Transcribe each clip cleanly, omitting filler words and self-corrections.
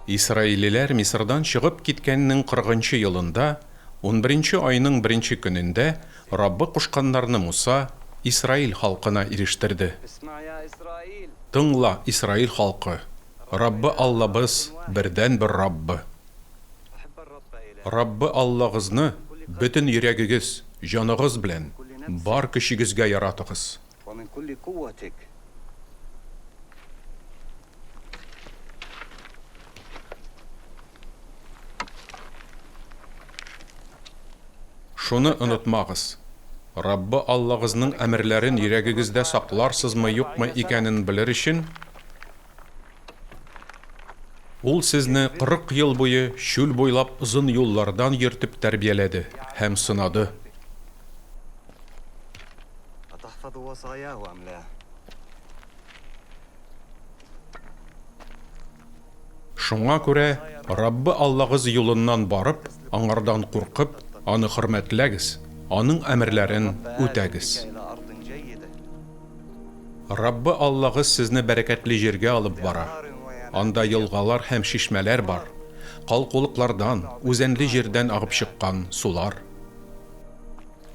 Исраилиләр Мисырдан чыгып киткәннең кырыгынчы елында, унберенче айның беренче көнендә Раббы кушканнарны Муса Исраил халкына ирештерде. Тыңла, Исраил халкы, Раббы Аллабыз, бердәнбер Раббы. Раббы Аллагызны бөтен йөрәгегез, җаныгыз белән, бар көчегезгә яратыгыз. Шуны онытмагыз, Раббы Аллагызның әмерләрен йөрәгегездә сакларсызмы-юкмы икәнен белер өчен, Ул сезне 40 ел буе чүл буйлап озын юллардан йөртеп тәрбияләде һәм сынады. Шуңа күрә Раббы Аллагыз юлыннан барып, Аңардан куркып, Аны хөрмәтләгез, Аның әмерләрен үтәгез. Раббы Аллагыз сезне бәрәкәтле җиргә алып бара. Анда елгалар һәм чишмәләр бар, калкулыклардан, үзәнле җирдән агып чыккан сулар.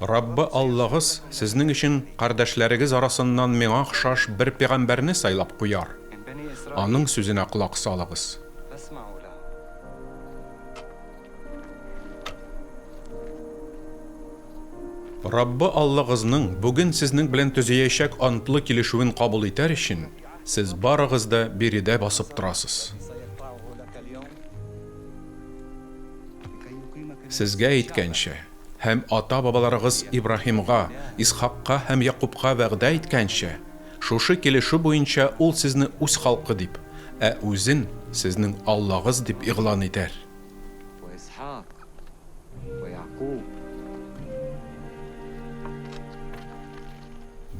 Раббы Аллагыз сезнең өчен кардәшләрегез арасыннан миңа охшаш бер пәйгамбәрне сайлап куяр. Аның сүзенә колак салыгыз. Раббы Аллагызның бүген сезнең белән төзеячәк антлы килешүен кабул итәр өчен, сез барыгыз да биредә басып торасыз. Сезгә әйткәнчә һәм ата-бабаларыгыз Ибраһимга, Исхакка һәм Якубка вәгъдә иткәнчә, шушы килешү буенча Ул сезне Үз халкы дип, ә Үзен сезнең Аллагыз дип игълан итәр.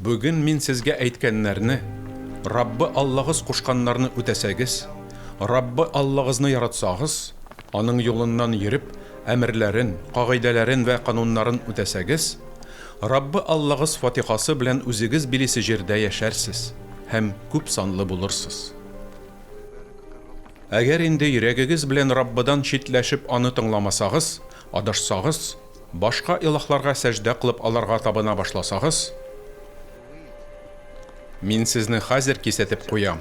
Бүген мин сезгә әйткәннәрне, Раббы Аллагыз кушканнарны үтәсәгез, Раббы Аллагызны яратсагыз, Аның юлыннан йөреп, әмерләрен, кагыйдәләрен вә кануннарын үтәсәгез, Раббы Аллагыз фатихасы белән үзегез билисе җирдә яшәрсез һәм күп санлы булырсыз. Әгәр инде йөрәгегез белән Раббыдан читләшеп Аны тыңламасагыз, адашсагыз, башка илаһларга сәҗдә кылып аларга табына башласагыз, мин сезне хәзер кисәтеп куям,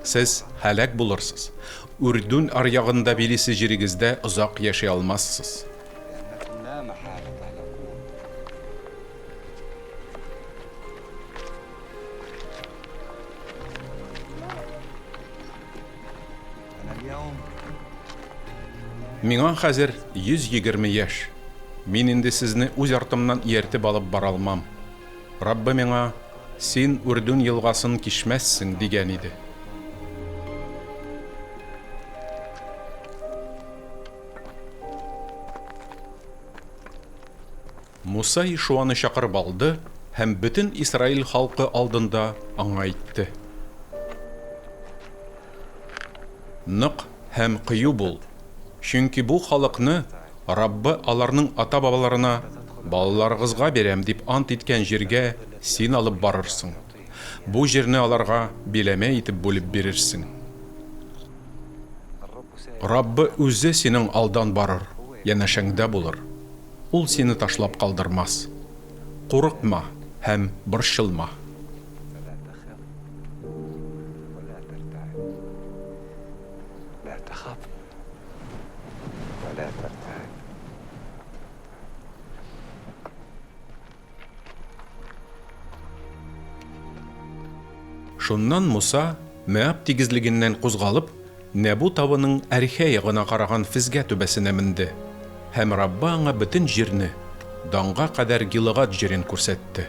сез һәлак булырсыз, Үрдүн аръягында билисе җирегездә озак яши алмассыз. Миңа хәзер 120 яшь. Мин инде сезне үз артымнан ияртеп алып бара алмам. Раббы миңа, Син Үрдүн елгасын кичмәссең, дигән иде. Муса Ешуаны чакырып алды һәм бөтен Исраил халкы алдында аңа әйтте. Нык һәм кыю бул, чөнки бу халыкны Раббы аларның ата-бабаларына, Балаларыгызга бирәм, дип ант иткән җиргә син алып барырсың. Бу җирне аларга биләмә итеп бүлеп бирерсең. Раббы үзе синең алдан барыр, янәшәңдә булыр. Ул сине ташлап калдырмас. Курыкма һәм борчылма. Шуннан Муса, Мәаб тигезлегеннән кузгалып, Нәбу тавының Әрихә ягына караган Фезгә түбәсенә менде, һәм Раббы аңа бөтен җирне, Данга кадәр Гилыгад җирен күрсәтте.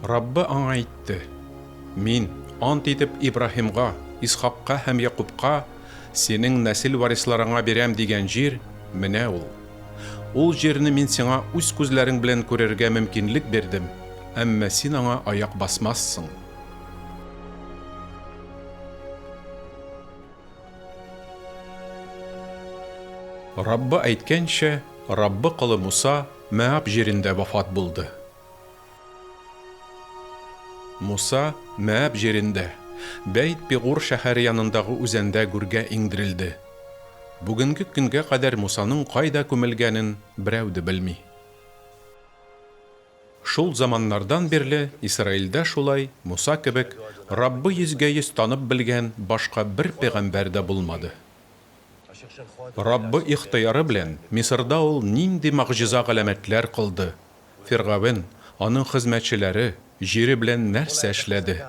Раббы аңа әйтте, Мин, ант итеп, Ибраһимга, Исхакка һәм Якубка, синең нәсел варисларыңа бирәм дигән җир, менә ул. Ул җирне мин сиңа үз күзләрең белән күрергә мөмкинлек бирдем, әмма син аңа аяк басмассың. Раббы әйткәнчә, Раббы колы Муса Мәаб җирендә вафат булды. Муса Мәаб җирендә, Бәйт-Пегур шәһәре янындагы үзәндә гүргә иңдерелде. Бүгенге көнгә кадәр Мусаның кайда күмелгәнен берәү дә белми. Шул заманнардан бирле Исраилдә шулай, Муса кебек, Раббы йөзгә-йөз танып белгән башка бер пәйгамбәр дә булмады. Раббы ихтыяры белән Мисырда ул нинди могҗиза-галәмәтләр кылды, Фиргавен, аның хезмәтчеләре, җире белән нәрсә эшләде?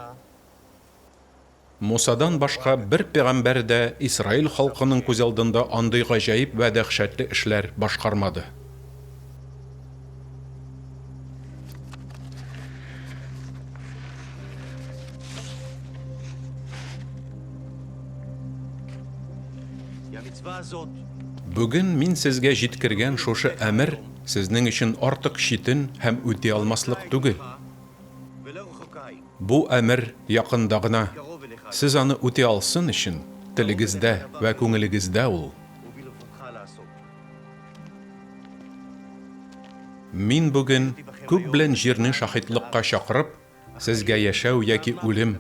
Мусадан башка бер пәйгамбәр дә Исраил халкының күз алдында андый гаҗәеп вә дәһшәтле эшләр башкармады. Бүген мин сезгә җиткергән шушы әмер сезнең өчен артык читен һәм үти алмаслык түгел. Бу әмер якында гына, сез аны үти алсын өчен, телегездә вә күңелегездә ул. Мин бүген, күк белән җирне шаһитлыкка чакырып, сезгә яшәү яки үлем,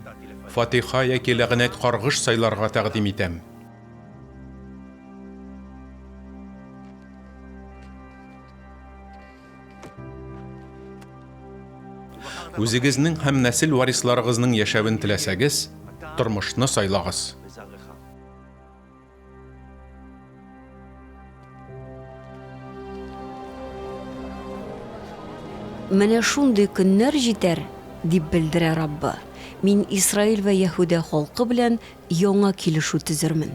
фатиха яки ләгънәт-каргыш сайларга тәкъдим итәм. Үзегезнең һәм нәсел варисларыгызның яшәвен теләсәгез, тормышны сайлагыз. Менә шундый көннәр җитәр, дип белдерә Раббы, Мин Исраил вә Яһүдә халкы белән яңа килешү төзермен.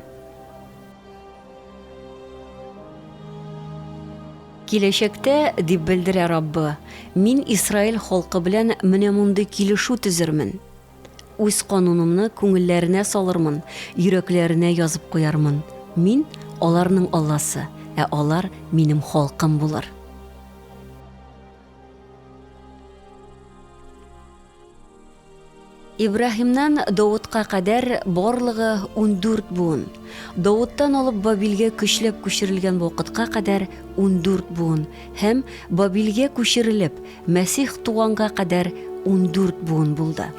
Киләчәктә, дип белдерә Раббы, Мин Исраил халкы белән менә мондый килешү төзермен. Үз канунымны күңелләренә салырмын, йөрәкләренә язып куярмын. Мин, аларның Алласы, ә алар минем халкым булыр. Ибраһимнан Давытка кадәр барлыгы 14 буын. Давыттан алып Бабилгә көчләп күчерелгән вакытка кадәр 14 буын һәм Бабилгә күчерелеп, Мәсих туганга кадәр 14 буын булды.